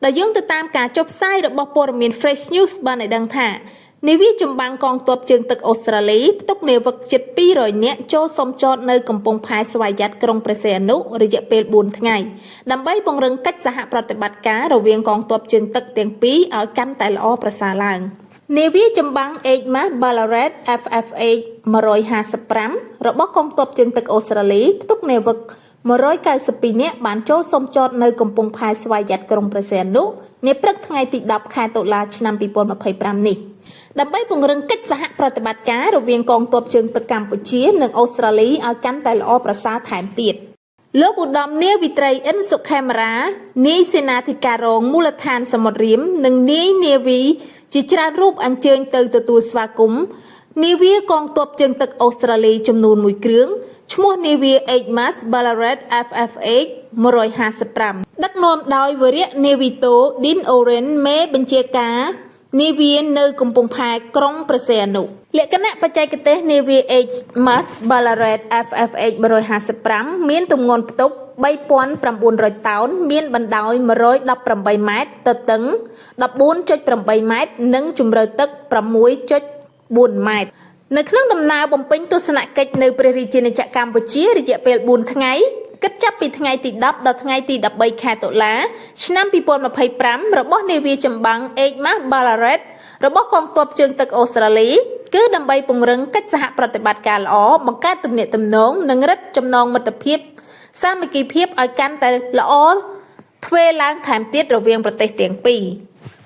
ដោយយោងទៅតាមការចុះផ្សាយរបស់ព័ត៌មាន Fresh News បានឲ្យដឹងថានាវាចម្បាំងកងទ័ពជើងទឹកអូស្ត្រាលីផ្ទុកនាវិកជិត200នាក់ចូលសុំចតនៅកំពង់ផែស្វយ័តក្រុងព្រះសីហនុរយៈពេល4ថ្ងៃដើម្បីពង្រឹងកិច្ចសហប្រតិបត្តិការរវាងកងទ័ពជើងទឹកទាំងពីរឲ្យកាន់តែល្អប្រសើរឡើង។ នាវាចម្បាំង HMAS Ballarat FFH 155របស់កងទ័ពជើងទឹកអូស្ត្រាលីផ្ទុកនាវិក192នាក់បានចូលសុំចតនៅកំពង់ផែស្វយ័តក្រុងព្រះសីហនុនាព្រឹកថ្ងៃទី10ខែតុលាឆ្នាំ2025នេះដើម្បីពង្រឹងកិច្ចសហប្រតិបត្តិការរវាងកងទ័ពជើងទឹកកម្ពុជានិងអូស្ត្រាលីឲ្យកាន់តែល្អប្រសើរថែមទៀត។ លោកឧត្តមនាវីត្រីអ៊ិនសុខេមរានាយសេនាធិការរងមូលដ្ឋានសមុទ្ររាមនិងនាយនាវីជាច្រើនរូបអញ្ជើញទៅទទួលស្វាគមន៍នាវាកងទ័ពជើងទឹកអូស្ត្រាលីចំនួនមួយគ្រឿងឈ្មោះនាវា HMAS Ballarat FFH 155ដឹកនាំដោយវរៈនាវីតូ Dean Oren មេបញ្ជាការនាវានៅកំពង់ផែក្រុងព្រះសីហនុលក្ខណៈបច្ចេកទេសនាវា HMAS Ballarat FFH 155មានទម្ងន់ផ្ទុក3900តោនមានបណ្ដោយ118ម៉ែត្រទទឹង14.8ម៉ែត្រនិងជម្រៅទឹក6.4ម៉ែត្រនៅក្នុងដំណើរបំពេញទស្សនកិច្ចនៅព្រះរាជាណាចក្រកម្ពុជារយៈពេល4ថ្ងៃគិតចាប់ពីថ្ងៃទី10ដល់ថ្ងៃទី13ខែតុលាឆ្នាំ2025របស់នាវាចម្បាំង HMAS Ballarat របស់កងទ័ពជើងទឹកអូស្ត្រាលីគឺដើម្បីពង្រឹងកិច្ចសហប្រតិបត្តិការល្អបង្កើតទំនាក់ទំនងនិងរឹតចំណងមិត្តភាពសាមគ្គីភាពឲ្យកាន់តែល្អទ្វេឡើងថែមទៀតរវាងប្រទេសទាំងពីរ។